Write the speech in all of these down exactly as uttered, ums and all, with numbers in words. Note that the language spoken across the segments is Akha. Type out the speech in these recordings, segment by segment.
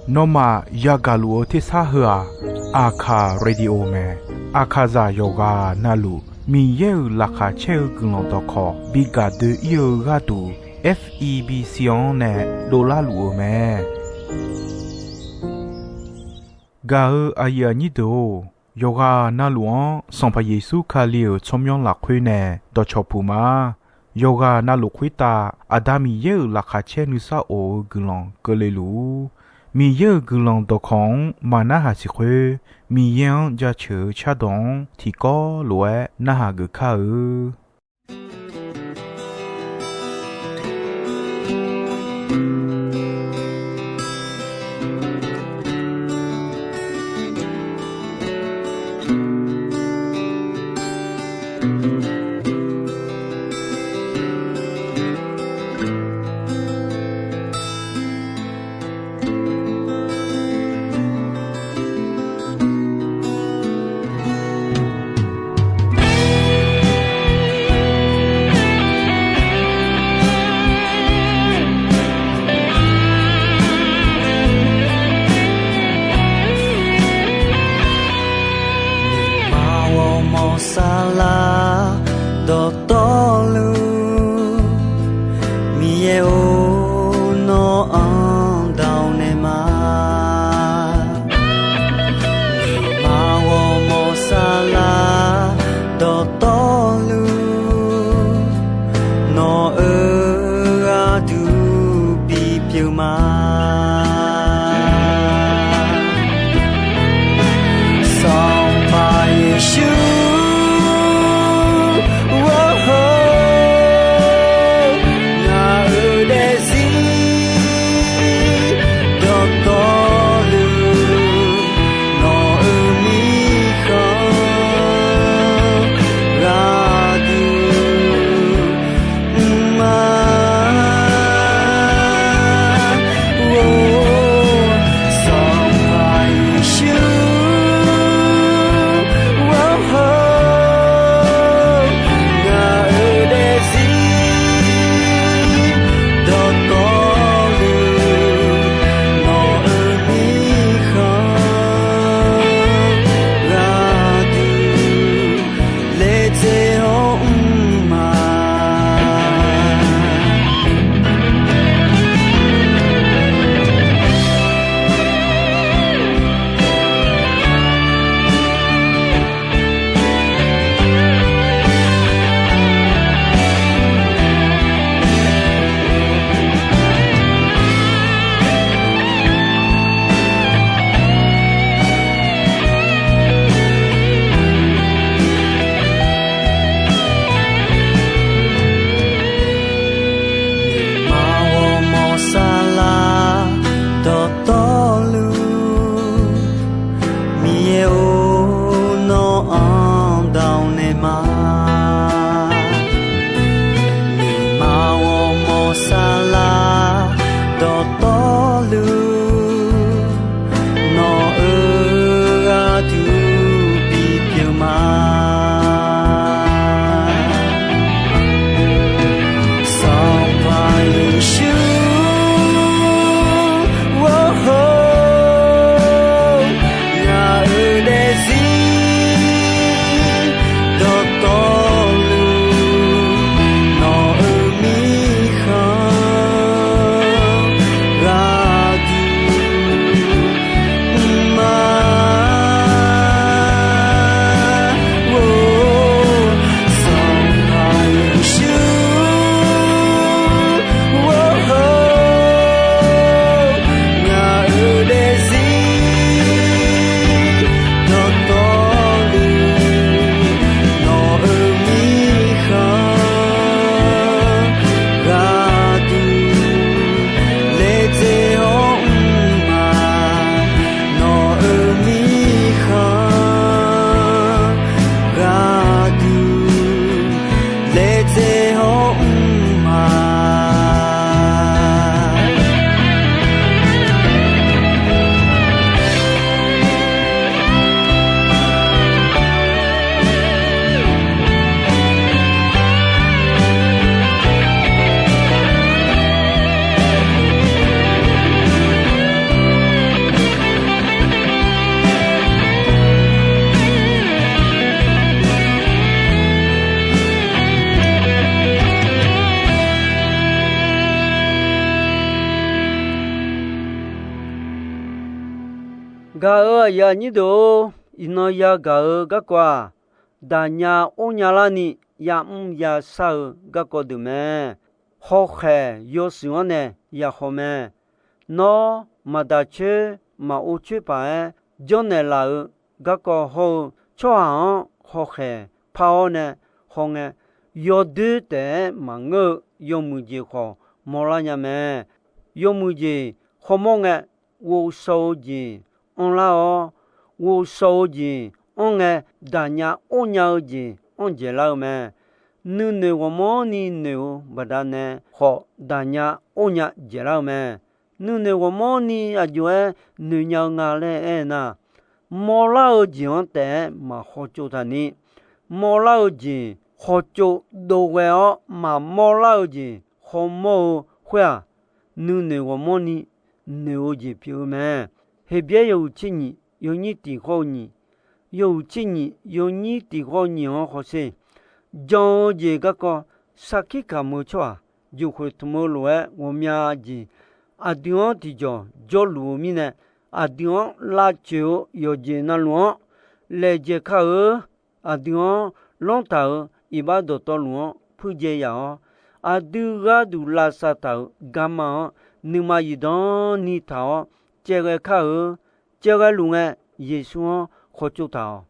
Nawmaf yagaq luf-eu tersar heu-aq, Aqkaq Radio mae. Aqkaqzaq yawqghaq navluf Miqyaer-euq laqkhaq caer-eu guiqlanq dawqkawq bi gaq doe-ir-eu gharduq, F E B C-anr nae dovlar luf-eu mae. Gaq-eu aqyuif aqnyir deuq-or, yawqghaq navluf-anr Sanqpaq Yeqsur Kali-euq tsawrmyanr lafkhoer nae dawqcawq puq ma. Yawqghaq navluf khoertav Aqda Miqyaer-euq laqkhaq caer nuisar of-eu guiqlanq keuvle luf-ur. Miqyaer-euq guiqlanq dawqkawq-anr maqnarhaq siq khoer, Miqyaer-anr jaceuq-eu cardawq-anr tiqkawv lof-aer narhaq geuf kar-eu. Maqghawq mawq saflar dawqtawvluf, Miqyaer-or, nawr-anr dawq naeq ma. Maqghawq mawq saflar dawqtawvluf, nawq-euq gharduq bipyeuf ma. Sanqpaq Yeqsur, ngaq-euq daefzir dawqtawvluf, nawq-euq mirkhanq gharduq mr ma. Gaq-euq aqyuif aqnyir deuq-or, iqnan yagaq-eu garkawv-aq, daqnya ornya larni yamr yashar-eu garkawv deuq mae. Hawkhaeq yawshuif-anr nae yahaw mae. Nawr maqdaq coer maqor coer paq-aer janrnaeq laf-eu garkawv hawr-eu, tsawrhaq-anr hawkhaeq par-awr nae hawngae, yawdoer taef-aer maqngeur-eu yawmuiq jeq khawf mawrlar nya mae. Yawmuiq jeq hawmawr ngae, ghovshaw-eu jeq anrlar-awr, ghovshaw-eu jeq anr ngae, daqnya ornya-eu jeq anr dzaeqlar-eu mae. Nuinoeq ghawqmanrni noeq-eu baqdanae khawf, daqnya ornya dzaeqlar-eu mae. Nuinoeq ghawqmanrni aqjox-aer noeqnya-eu nga laer aernar, mawrlar-eu jeq-anr taef-aer maqhaw tsov taq ni, mawrlar-eu jeq haw tsov dov ghae-awr maqmawr lar-eu jeq hawmawr-eu khoer-aq, nuinoeq ghawqmanrni noeq-eu jeq pyeuf-eu mae. Heqbyaer yawhuiq tser nyiq yawnyir tiq khawr-eu nyiq, yawhuiq tser nyiq yawnyir tiq khawr-eu nyiq-anr hawsher. Jan-eu jeq garkawv sarkir kamq-eu tsawrhaq, jeqkhoeq tmq-eu lof-aer ghawqmya jeq aqdui-anr tiqjawq jawrluf-eu mirnae, aqdui-anr lavcoeq-eu yawqjeq navluf-anr laejae kar-eu. Aqdui-anr lanr taq-euq iqbax dawqtawvluf-anr puirjae yaf-awr, aqdui gharduq lavsav taq-euq garma-anr nuima zifdan ni taq-awr caevghae kar-eu. Caevghae luf ngae, Yeqsur-anr khawtsov taq-awq.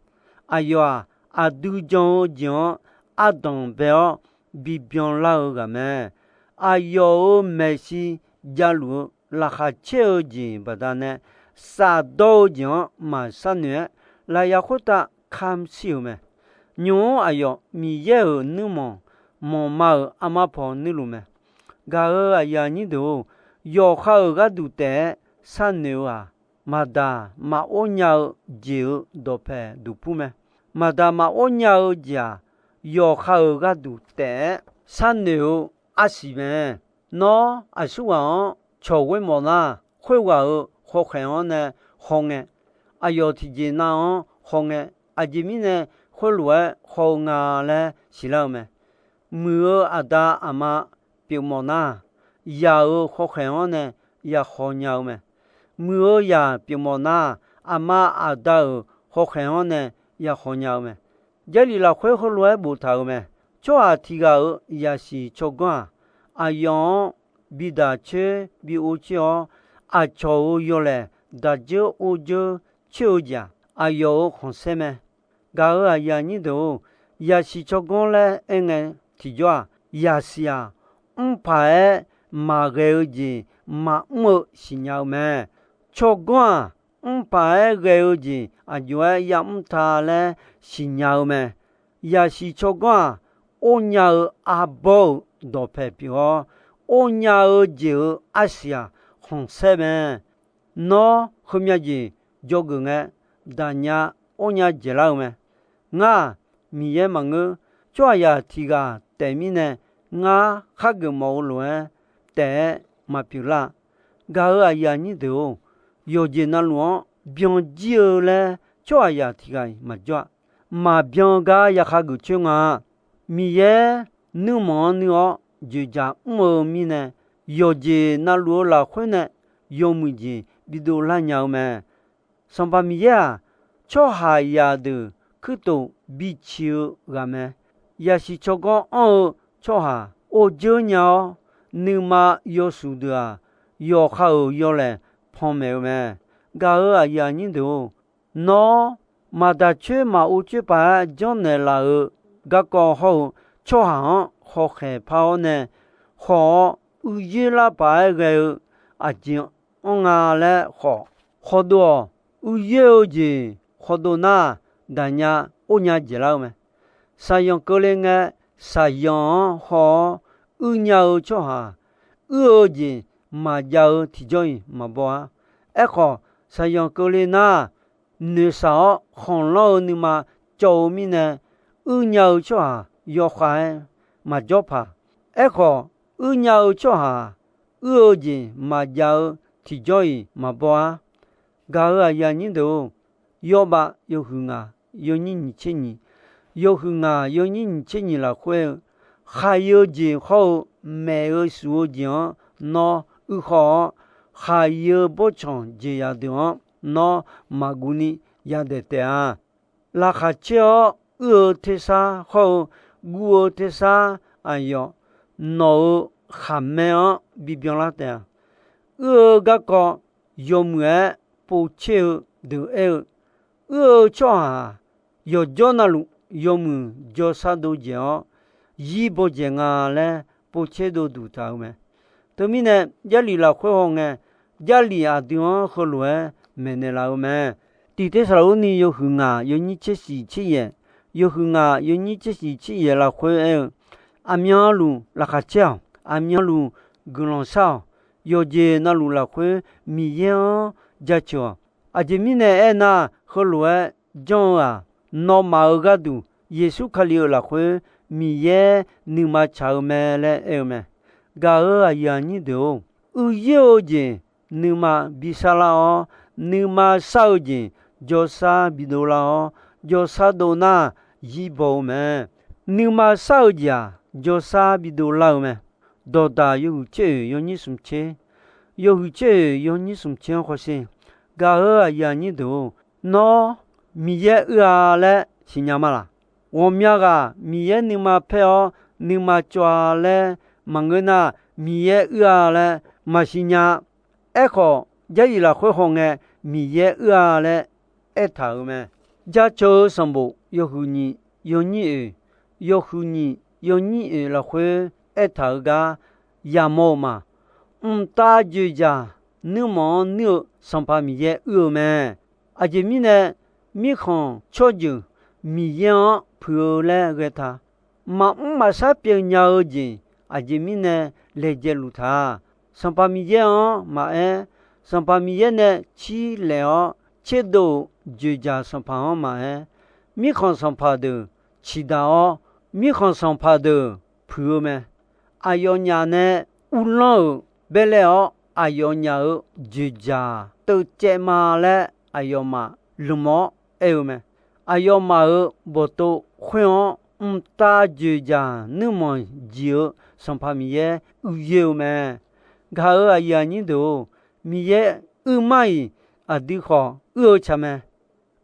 Aqyawf-aq, aqdui jan-eu jeq-anr ardanq bae-awr bibyan lar-eu ghaq mae. Aqyawf-euq maeqshi javluf-eu laqkhaq caer-eu jeq baqdanae, shafdawr-eu jeq-anr maqshar noeq-aer, lafyaq khoertav kamr shir-euq mae. Nymq-mr aqyawf Miqyaer-euq nuirmanq manqma-euq armar paw nuirluf mae. Gaq-euq aqyuif aqnyir deuq-or, yawqha-euq gharduq taef-aer sharnoeq-eu-aq, maqdaq maqor nya-eu jeq-euq dawqpae duqpur mae. Maqdaq maqor nya-eu jeq-aq, yawqha-euq gharduq taef-aer sharnoeq-eu arsiq mae. Nawr aqsurghaq-anr cawq ghoer mawf nar, khoerghaq-euq hawkhaeq-anr nae hawngae, aqyawf tiqjeq nav-anr hawngae, aqjeq mirnae khoerlof-aer haw-eu nga laer siqlar-eu mae. Muiq-eu aqda aqma pyeufmawf nar, zaq-euq hawkhaeq-anr nae yahaw nya-eu mae. Muiq-eu zaq pyeufmawf nar, aqma aqda-euq hawkhaeq-anr nae yahaw nya-eu mae. Jarlif lafkhoer heulof-aer boftaq-euq mae. Tsawrhaq tiq ghaq-euq zaqsiq tsawrganr-aq, aqyawf-anr bidaq coer bi or coer-awr, aqcawq-euq yawlaeq daq dzeur or dzeur coer-eu jeq-aq, aqyawf-euq khanqsaer mae. Gaq-euq aqyuif aqnyir deuq-or, zaqsiq tsawrganr laer aerngae tiqjawr-aq, zaqsiq-aq, mrpaq-aer maqghae-eu jeq maqmr-eu siqnya-eu mae. Tsawrganr-aq, mrpaq-aer ghae-eu jeq aqjox-aer yamr ta laer siqnya-eu mae. Yaqsiq tsawrganr-aq, ornya-eu arbawr-euq dawqpae pyeuf-awr, ornya-eu jeq-euq arsiq-aq, khanqsaer mae. Nawr heumya jeq dzawgeuf ngae, daqnya ornya dzaeqlar-eu mae. Ngar-aq, Miqyaer maqngeur. Tsawrhaqzaq tiq ghaq taef mirnae, ngar khar geufmawf-eu lof-aer taef-aer maqpyeuf lar. Gaq-euq aqyuif aqnyir deuq-or, yawqjeq navluf-anr byanjir-eu laer tsawrhaqzaq tiq ghaq-iq maqjawr-a. Maqbyan gar yakhageuf coer nga. Miqyaer nuirmanq-anr nuir-awr dzoeqdzaq mr-eu mirnae, yawqjeq navluf-eu lafkhoer nae yawmuiq jeq bidov lar nya-eu mae. Sanqpaq Miqyaer-aq, tsawrhaqzaq deuq kuirtof biciq-eu ghaq mae. Yaqsiq tsawrganr anr-eu tsawrhaq or dzeur nya-awr, nuima yawshuif deuq-aq, yawqha-euq yawlaeq panmaeq-eu mae. Gaq-euq aqyuif aqnyir deuq-or, nawr maqdaq coer maqor coer paq-aer janrnaeq laf-euq garkawv hawr-eu tsawrhaq-anr hawkhaeq par-awr nae haw-awr, uiqyoer lar paq-aer ghae-eu aqjeq anr nga laer khawf, khawdov-awq. Uiqyoer-eu jeq khawdov nar, daqnya ornya dzaeqlar-eu mae. Saqyanq keuvle ngae, saqyanq-anr haw-awr uir nya-eu tsawrhaq, uir-eu jeq maqjav-eu tiqjawr-iq maqbaw-ar. Aerkhawf, saqyanq keuvle nar, noeqshaq-awr khanqlanr-eu nuima cawv-eu mirnae, uir nya-eu tsawrhaq yawkhav-aer maqjawr paq. Aerkhawf, uir nya-eu tsawrhaq-aq, uir-eu jeq maqjav-eu tiqjawr-iq maqbaw-ar. Gaq-euq aqyuif aqnyir deuq-or, yawbav yawhuiq ngaq yawnyir nyiq tser nyiq, yawhuiq ngaq yawnyir nyiq tser nyiq lafkhoer-eu, khaq-eu jeq hawr-eu maeq-eu shuf-eu jeq-anr nawr uir khawr-awr, khaq-eu bawrtsanq jeqzaq deuq-anr nawr maqguv ni yadaef taef-a. Laqkhaq caer-awr uir-eu tersar hawr-eu guv-eu tersar aqyawf, nawq-euq khaqmae-anr bibyan lar taef-a. Uir-eu garkawv yawmuiq-aer povtser-eu deuq aer-eu, uir-eu tsawrhaq-aq, yawqjawr navluf yawmuiq jawrsar dov dzaeq-awr, zir baw dzaeq nga laer povtser dov duq taq-eu mae. Teumirnae, Jarlif lafkhoer hawngae, Jarlif aqdui-anr heulof-aer maeqnaeq laf-eu mae. Tiq Tersaqlaqurni yawhuiq ngaq yawnyir tser shiq tser yaeq, yawhuiq ngaq yawnyir tser shiq tser yaeq lafkhoer aer-eu, aqmyanluf laqkhaq caer-awq. Aqmyanluf guiqlanq shar-awq. Yawqjeq navluf lafkhoer Miqyaer-anr jaceuq-awq. Aqjeq mirnae aernar, heulof-aer janr-eu-aq, nawmaf-euq gharduq Yeqsur Kali-euq lafkhoer Miqyaer nuima tsaq-eu mae laer aer-eu mae. Gaq-euq aqyuif aqnyir deuq-or, uiyoer-eu jeq nuima bi sharlar-awr, nuima shar-eu jeq jawrsar bidov lar-awr, jawrsar dov nar zir baw-eu mae. Nuima shar-eu jeq-aq, jawrsar bidov lar-eu mae. Dawqdaq yawhuiq tser oeq yawnyir smq tser, yawhuiq tser oeq yawnyir smq tser-anr hawsher. Gaq-euq aqyuif aqnyir deuq-or, nawr Miqyaer uir-a laer siqnya ma laq? Ghawqmya ghaq Miqyaer nuima paer-awr nuima cawv-a laer maqngeur nar, Miqyaer uir-a laer maqsiq nya. Aerkhawf, Jarlif lafkhoer hawngae, Miqyaer uir-a laer aertaq-euq mae. Jaceuq-eu sanqbof yawhuiq nyiq yawnyir oeq, yawhuiq nyiq yawnyir oeq lafkhoer aertaq-eu gar yamawr-eu ma. Mqtav dzoeqdzaq nuirmanq-anr nuir-eu Sanqpaq Miqyaer uir-eu mae. Aqjeq mirnae, mirkhanq tsawrjeuq Miqyaer-anr puiq-eu laer ghae ta. Maqmr maqshar pyeuf nya-eu jeq aqjeq mirnae laejae luf ta. Sanqpaq Miqyaer-anr maqaer, Sanqpaq Miqyaer nae cirlaef-awr tserdov-euq dzoeqdzaq sanqpaq-anr maqaer, mirkhanq sanqpaq deuq ciqdaq-awr, mirkhanq sanqpaq deuq puiq-eu mae. Aqyawfnyaf nae uvlanr-euq baerlae-awr, aqyawfnyaf-euq dzoeqdzaq teucaev ma laer aqyawfmaf lmq-awr aer-eu mae. Aqyawfmaf-euq bawqtov khoer-anr mqtav dzoeqdzaq nuirmanq jeq-eu Sanqpaq Miqyaer uiyoer-eu mae. Gaq-euq aqyuif aqnyir deuq-or, Miqyaer uirmar-iq aqdui khawf uir-eu tsaq mae.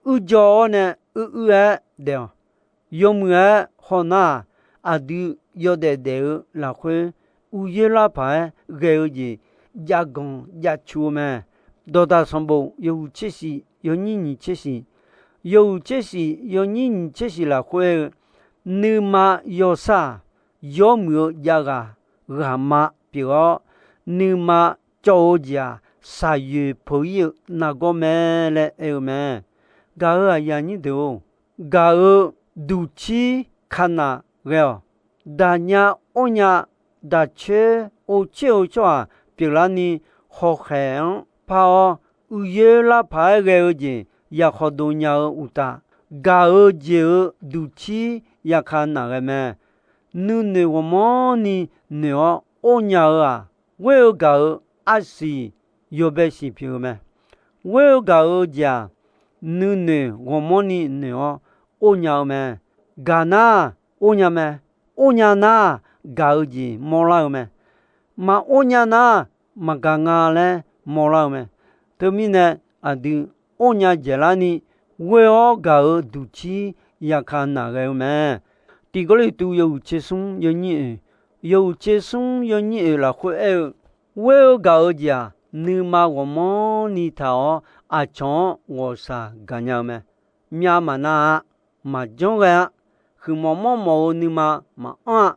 Uir jawr-awr nae uir uir-aer daef-awq. Yawmuiq-aer hawnar-aq, aqdui yawdaef daef-eu lafkhoer uiyoer larpaq-aer ghae-eu jeq jav ganq jav cu-eu mae. Dawqdaq sanqbof yawhuiq tser shiq yawnyir nyiq tser shiq, yawhuiq tser shiq yawnyir nyiq tser shiq lafkhoer-eu, nuima yawshar-aq, yawmuiq-eu jav ghaq ghaqma pyeuf-awr, nuima cawv-eu jeq-aq, shaqyoeq peuq-ir-eu nargawr mae laer aer-eu mae. Gaq-euq aqyuif aqnyir deuq-or, gaq-euq duqcir kanaq ghae-awq. Daqnya ornya, daqcoer orcoer-eu tsawrhaq pyeuflarni hawkhaeq-anr par-awr, uiqyoer larpaq-aer ghae-eu jeq yaqkhawq dov nya-eu uqtaf, gaq-eu jeq-euq duqcir yaka naq ghae mae. Nuinoeq ghawqmanrni noeq-awr ornya-eu-aq, ghoer-eu gaq-euq arsiq yawbae siq pyeuf-eu mae. Ghoer-eu gaq-eu jeq-aq, nuinoeq ghawqmanrni noeq-awr ornya-eu mae. Gaq nar, ornya mae. Ornya nar, gaq-eu jeq mawrlar-eu mae. Maqornya nar, maqgaq nga laer mawrlar-eu mae. Teumirnae, aqdui ornya dzaeqlarni ghoer-awr gaq-euq duqcir yaka naq ghae-eu mae. Tiq Gawrliqtu yawhuiq tser smr yawnyir oeq, yawhuiq tser smr yawnyir oeq lafkhoer aer-eu, ghoer-eu gaq-eu jeq-aq, nuima ghawqmanrni taq-awr aqcawq-anr ghawqshaq gaqnya-eu mae. Myav maqnav-a. Maqjanr ghae-a. Huiqmawf mawrmawf-eu nuima maqanr-a.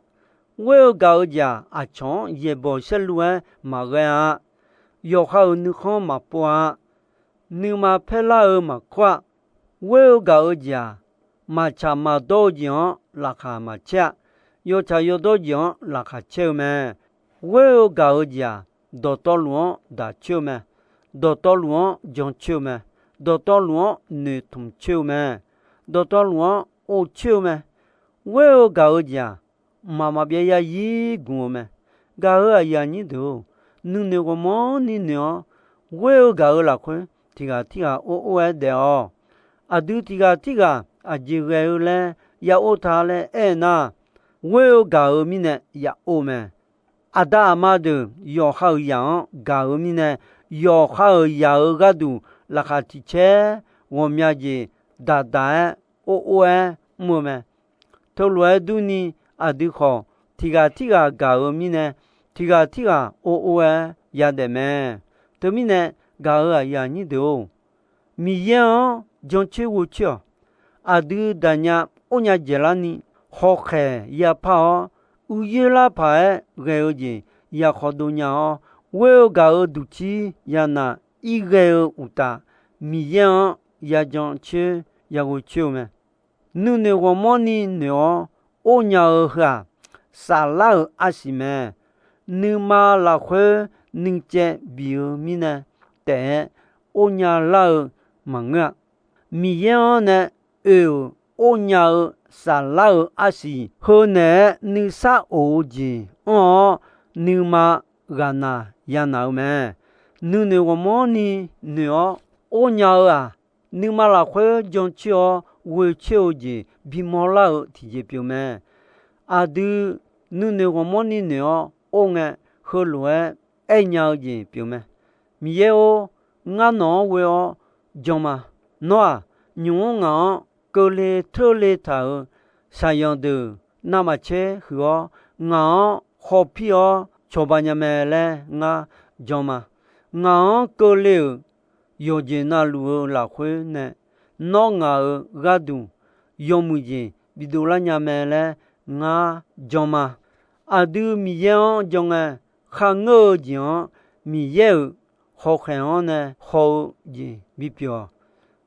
Ghoer-eu gaq-eu jeq-aq, aqcawq-anr yaeqbawq saerlu-aer maqghae-a. Yawqha-euq nuikhanr maqpov-a. Nuima paerlar-eu maqkawr-a. Ghoer-eu gaq-eu jeq-aq, maqtsaq maqdawr-eu jeq-anr laqkhaq maqcaer-a. Yawtsaq yawdawr jeq-anr laqkhaq caer-eu mae. Ghoer-eu gaq-eu jeq-aq, dawqtawvluf-anr daq coer-eu mae. Dawqtawvluf-anr jan coer-eu mae. Dawqtawvluf-anr noeqtmq coer-eu mae. Dawqtawvluf-anr ov coer-eu mae. Ghoer-eu gaq-eu jeq-aq, mqmaq maqbyav yarzir gmq-eu mae. Gaq-euq aqyuif aqnyir deuq-or, nuinoeq ghawqmanrni noeq-awr, ghoer-eu gaq-eu lafkhoer tiq ghaq tirghaq or or-aer daef-awq. Aqdui tiq ghaq tirghaq aqjeq ghae-eu laer ya or ta laer aernar, ghoer-eu gaq-eu mirnae ya or mae. Aqda aqma deuq yawqha-euq zaq-anr gaq-eu mirnae, yawqha-euq zaq-euq gharduq laqkhaq tiq caer ghawqmya jeq daqdaq-aer or or-aer mr-eu mae. Teulof-aer durni, aqdui khawf tiq ghaq tirghaq gaq-eu mirnae, tiq ghaq tirghaq or or-aer yadaef mae. Teumirnae, gaq-euq aqyuif aqnyir deuq-or, Miqyaer-anr jancoer ghovcoer-awq. Aqdui daqnya ornya dzaeqlarni, hawkhaeq yapar-awr, uicoer lar paq-aer ghae-eu jeq yakhawf dov nya-awr, ghoer-eu gaq-euq duqcir yanaq irghae-eu uqtaf, Miqyaer-anr yajan coer yaghoe coer-eu mae. Nuinoeq ghawqmanrni noeq-awr ornya-eu heu-aq, saflar-euq arsiq mae. Nuima lafkhoer nuicaev bif-eu mirnae taef-aer ornya lar-eu maqngeur-a. Miqyaer-anr nae oe-euq ornya-eu saflar-euq arsiq heunaeq-aer nuisar of-eu jeq anr-awr, nuima ghaqnaq yanaq-eu mae. Nuinoeq ghawqmanrni noeq-awr ornya-eu-aq, nuima lafkhoer jancoer-awr ghoe coer-eu jeq bimawr lar-eu tiqjeq pyeuf mae. Aqdui nuinoeq ghawqmanrni noeq-awr or ngae, heulof-aer aernya-eu jeq pyeuf mae. Miqyaer-or, ngar nawq-anr ghoe-awr jan ma. Nawr-aq, nymq-mr ngaq-anr keuvle teurle taq-euq shaqzanq deuq navmaqtser huiq-awr, ngaq-anr khawpir-awr cawba nya mae laer ngar jan ma. Ngaq-anr keuvle-euq yawqjeq navluf-eu lafkhoer nae nawr ngaq-euq gharduq yawmuiq jeq bidov lar nya mae laer ngar jan ma. Aqdui Miqyaer-anr jan ngae, kharngeur-eu jeq-anr Miqyaer-euq hawkhaeq-anr nae haw-eu jeq bipyeuf-awq.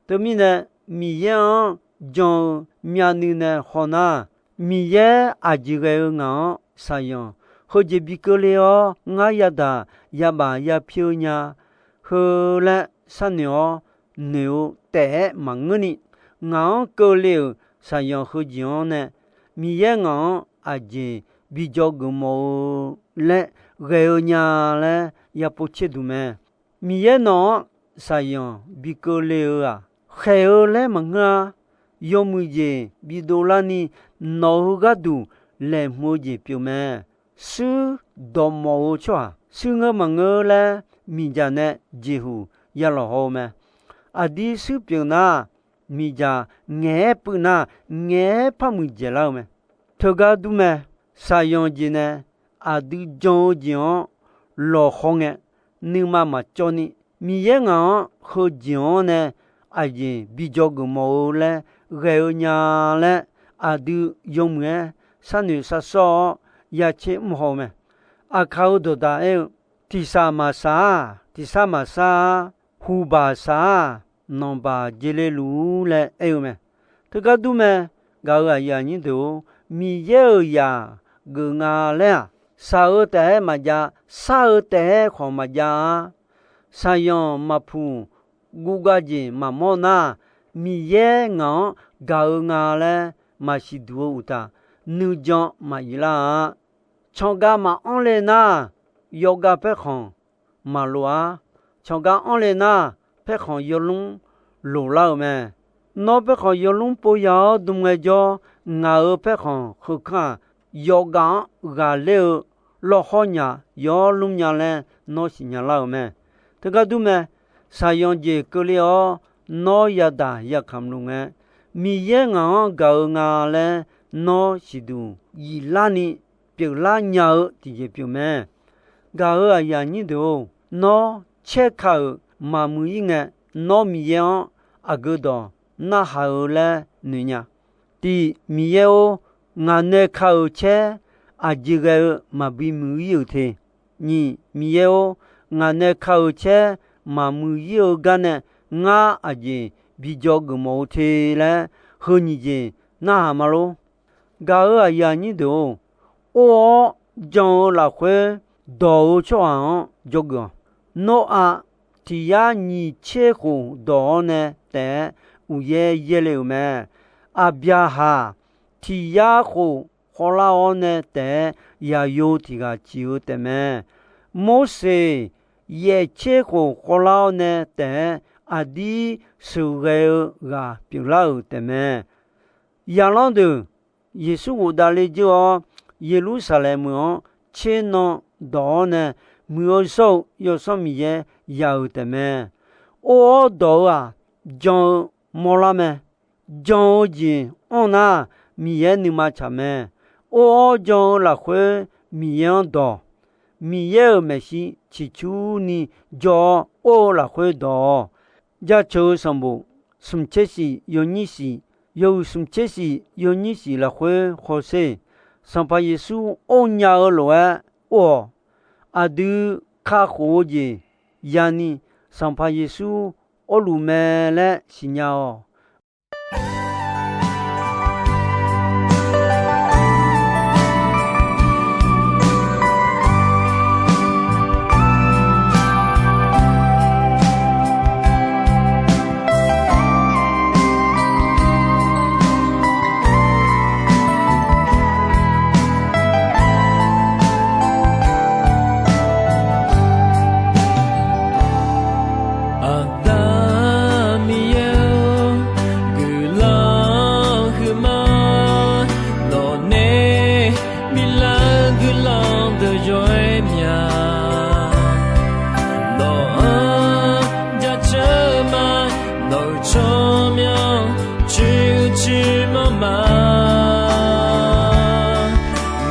Teumirnae, Miqyaer-anr jan-eu myavnuiv nae hawnar, Miqyaer aqjeq ghae-eu ngaq-anr shaqzanq heujeq bi keuvle-awr, ngar yadaq yabaf yapir-eu nya heu laer sharnoeq-awr noeq-eu taef-aer maqngeurni, ngaq-anr keuvle-euq shaqzanq heujeq-anr nae Miqyaer ngaq-anr aqjeq bi dzawgeuf mawf-eu laer ghae-eu nya laer yapov tserduq mae. Miqyaer nawq-anr shaqzanq bi keuvle-eu-aq, khaeq-eu laer maqngeur-a. Yawmuiq jeq bidov larni nawq-eu gharduq laeqhmq-eu jeq pyeuf mae. Shuir dawqmawf-eu tsawrhaq shuir ngeur maqngeur laer miqdzaq nae jeqhuq ya lawq haw-eu mae. Aqdir shuir pyeuf nar, miqdzaq ngaeq-aer puiv nar, ngaeq-aer par muiqdzaeq lar-eu mae. Teugar dur mae. Shaqzanq jeq nae aqdui jan-eu jeq-anr lawqhaw ngae, nuima maqcawv ni, Miqyaer ngaq-anr heujeq-anr nae aqjeq bi dzawgeuf mawf-eu laer ghae-eu nya laer, aqdui yawmuiq-aer sharnoeq sharsawr-awr yatser mr haw-eu mae. Aqkaq-eu dawqdaq aer-eu, tiqshaq maqshaq-a, tiqshar maqshar-a, huqbaq shaq-a, nanqbaq jeq le luf-ur laer aer-eu mae. Teugar dur mae. Gaq-euq aqyuif aqnyir deuq-or, Miqyaer-euq zaq geuf nga laer-aq, shaq-eu taef-aer maqjav, shar-eu taef-aer khawf maqjav-a. Shaqzanq maqpuq, guvgav jeq maqmawr nar, Miqyaer ngaq-anr gaq-eu nga laer maqsiq duq-eu uqtaf, nuijan maqyuif lar-a. Canqgav maqanr le nar, yawqgav paerkhanq maqloq-ar. Canqgav anr le nar, paerkhanq yawlmr loqlar-euq mae. Nawr paerkhanq yawlmr pov ya-awr dm ngaejawr, ngaq-euq paerkhanq kheukar-aq, yawqgaf-anr ghaqler-eu lawrhawr nyaf yawlmr nya laer nawr siqnya lar-euq mae. Teugar dur mae. Shaqzanq jeq keuvle-awr nawr yadaq yakamq luf ngae, Miqyaer ngaq-anr gaq-eu nga laer nawr siqduq yiflarni pyeuflar nya-eu tiqjeq pyeuf mae. Gaq-euq aqyuif aqnyir deuq-or, nawr caer ka-euq maqmuiq-ir ngae, nawr Miqyaer-anr aqgeu dawq narhaq-eu laer noeq nya. Tiq, Miqyaer-or, ngaq nae ka-euq caer aqjeq ghae-eu maqbi muiq-ir-euq te. Nyiq, Miqyaer-or, ngaq nae ka-euq caer maqmuiq-ir-eu gar nae ngar aqjeq bi dzawgeuf mawf-eu te laer heu nyiq jeq narhaq ma lor. Gaq-euq aqyuif aqnyir deuq-or, or-awr jan-eu lafkhoer dawq-eu tsawrhaq-anr dzawgeuf-awq. Noraq tiq yar nyiq tser khof dawq-awr nae taef-aer uqyaer yaerle-euq mae. Aqbyaqhaq tiq yar khof khawvlar-awr nae taef-aer yaqyo tiq ghaq ciq-eu taefmae. Morseq yaef tser khof khawvlar-awr nae taef-aer aqdir sheuqghae-eu ghaq pyeuflar-euq taefmae. Zaqlanr deuq Yeqsur ghofdav le dzeur-awr, Yeqlursaqlaeq meuq-anr tser nan dawq-awr nae, Muiq-eu shawr-eu Yawsanr Miqyaer ya-euq taefmae. Or-awr dawq-eu-aq, jan-eu mawrlar mae. Jan-eu jeq anr nar, Miqyaer nuima tsaq mae. Or-awr jan-eu lafkhoer Miqyaer-anr dawq. Miqyaer-euq maeqshi ciqcurni jawr-awr or-eu lafkhoer dawq-awq. Jaceuq-eu sanqbof smq tser shif yawnyir shif, yawhuiq smq tser shif yawnyir shif lafkhoer hawsher. Sanqpaq Yeqsur or nya-eu lof-aer or-awq. Aqdui kakhof-eu jeq yani Sanqpaq Yeqsur or luf mae laer siqnya-awq. Aqda Miqyaer-or, guiqlanq huiqma, nawqnae biflar-eu guiqlanq deuq yawr-aer mya. Nawq-anr jaceuq-eu ma, nawq-euq tsawrmyanr coer-eu cuirmanr ma.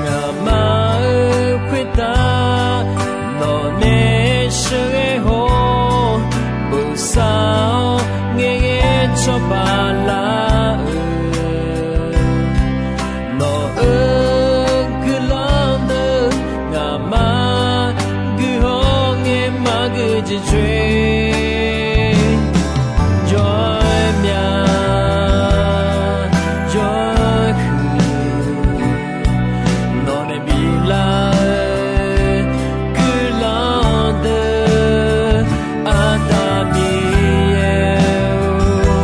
Ngaqma-euq khoertav nawqnae sheuqghae haw-awr, bosav-awr ngaeqghae cawba lar-eu, nawq-euq guiqlanq deuq ngaqma guiqhaw ngae maqgui jeq coer. Jawr-aer mya, jawr-aer huiq, nawqnae biflar-eu guiqlanq deuq, Aqda Miqyaer-or,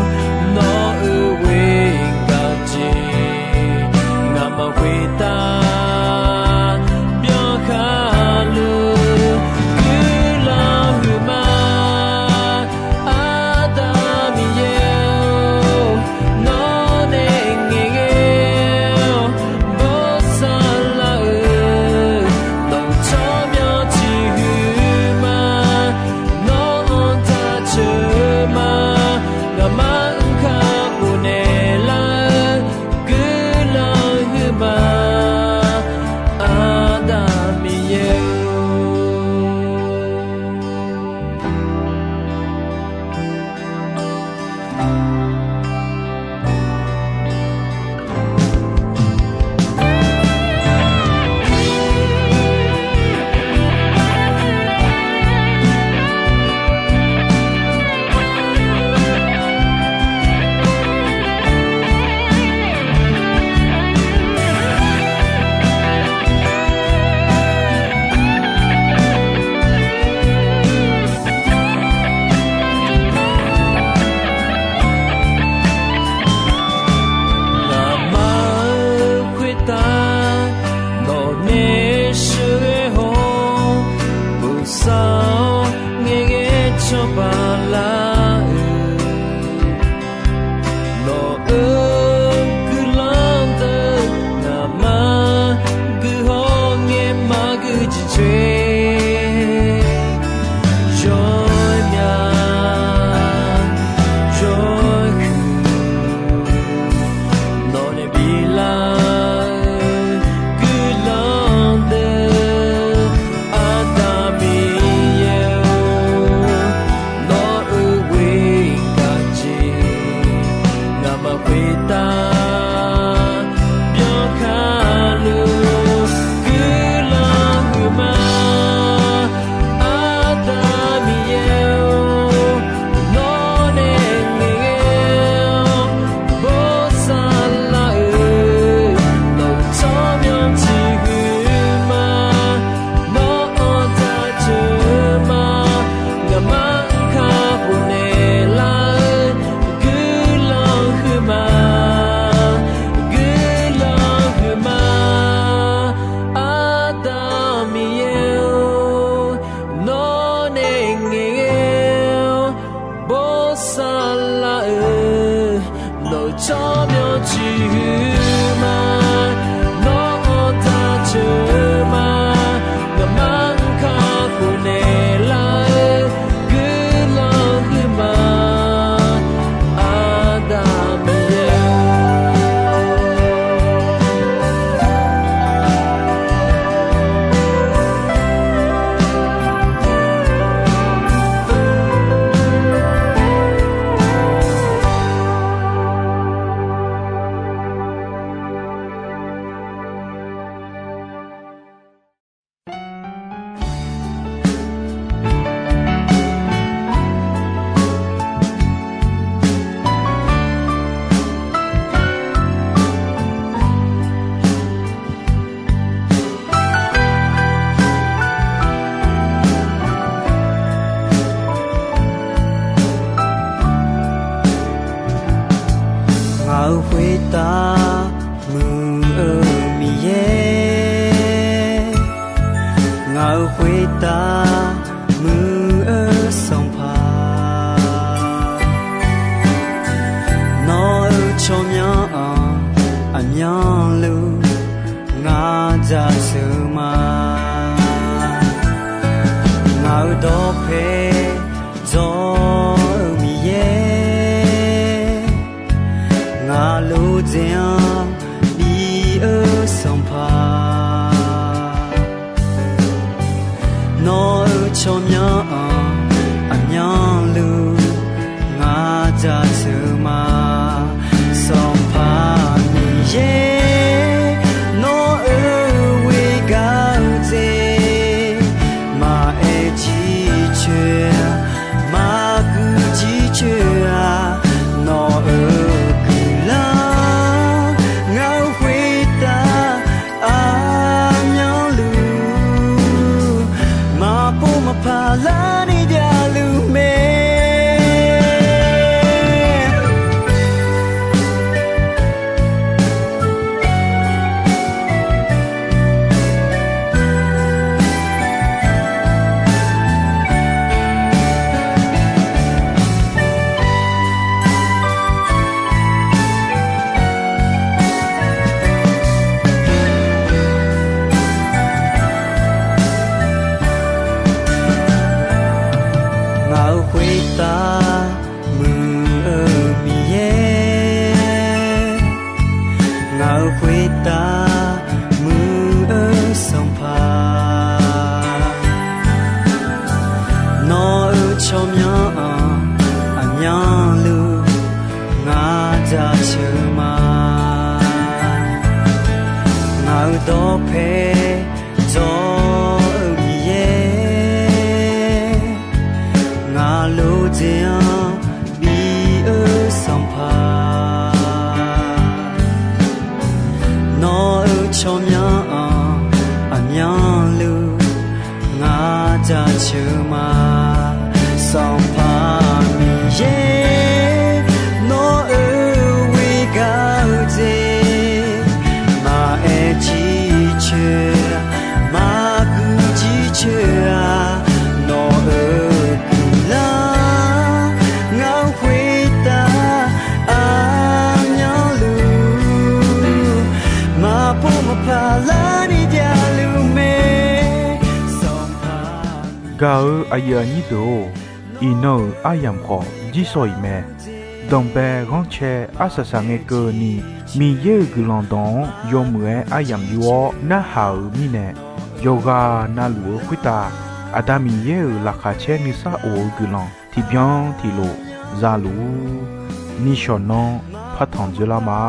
nawq-euq ghoer gaq jeq ngaqma khoertav byankhaluf guiqlanq huiqma. Aqda Miqyaer-or, nawqnae ngaeqghae-awr bosav lar-eu, nawq-euq tsawrmyanr ciqhuiq ma. Nawq-anr taceuq ma. Ngaqma-anr kakhof naeqlar-eu guiqlanq huiqma. Aqda Miqyaer-or. Ngaqma-euq khoertav nawqnae sheuqghae haw-awr, bosav-awr ngaeqghae cawba lar-eu, nawq-euq guiqlanq deuq ngaqma guiqhaw ngae maqgui jeq coer. Jawr-aer mya, jawr-aer huiq, nawqnae biflar-eu guiqlanq deuq, Aqda Miqyaer-or, nawq-euq ghoer gaq jeq ngaqma khoertav byankhaluf guiqlanq huiqma. Aqda Miqyaer-or, nawqnae ngaeqghae-awr bosav lar-eu, nawq-euq tsawrmyanr ciqhuiq ma. Nawq-anr taceuq ma. Ngaqma-anr kakhof naeqlar-eu guiqlanq huiqma. Guiqlanq huiqma. Aqda Miqyaer-or, nawqnae ngaeqghae-awr bosav lar-eu, nawq-euq tsawrmyanr ciqhuiq ma. Nawq-anr taceuq ma. Ngaqma-anr kakhof naeqlar-eu guiqlanq huiqma. khoertav muiq-eu Miqyaer, ngaq-euq khoertav muiq-eu Sanqpaq, nawq-euq tsawrmyanr-anr aqmyanluf ngar jaceuq ma. Ngaq-euq dawqpae dzawr-eu Miqyaer, ngaq lof dzaeq-anr bi-eu Sanqpaq, nawq-euq tsawrmyanr-anr aqmyanluf ngar jaceuq ma. Sanqpaq Miqyaer, nawq-euq ghoegaq-eu jeq maqaer jircoer-a, maqguv jircoer-a, nawq-euq guiqlanq ngaq-euq khoertav aqmyanluf maqpov maqpaq larni javluf mae. Ngaq-euq khoertav muiq-eu Miqyaer, ngaq-euq khoertav muiq-eu Sanqpaq, nawq-euq tsawrmyanr-anr aqmyanluf ngar jaceuq ma. Ngaq-euq dawqpae dzawr-eu Miqyaer, ngaq lof dzaeq-anr bi-eu Sanqpaq, nawq-euq tsawrmyanr-anr aqmyanluf ngar jaceuq ma. Sanqpaq Miqyaer, nawq-euq ghoegaq-eu jeq maqaer jircoer-a, maqguv jircoer-a, nawq-euq guiqlanq ngaq-euq khoertav aqmyanluf maqpov maqpaq larni javluf mae. Sanqpaq Gaq-eu aqyuif aqnyir deuq-or, iqnan-euq aryamq khawf jirsawq iq mae. Danqbae ghanrcae arsaq saq ngae keuvni, Miqyaer-euq guiqlanq dawq-anr yawmuiq-aer aryamq yur-awr narhaq-euq mirnae, yawqghaq navluf-eu khoertav Aqda Miqyaer-euq laqkhaq caer nuisar of-eu guiqlanq tiqbyan tiqlof za luf-ur. Nishawq nanr partanq dzoerlar ma.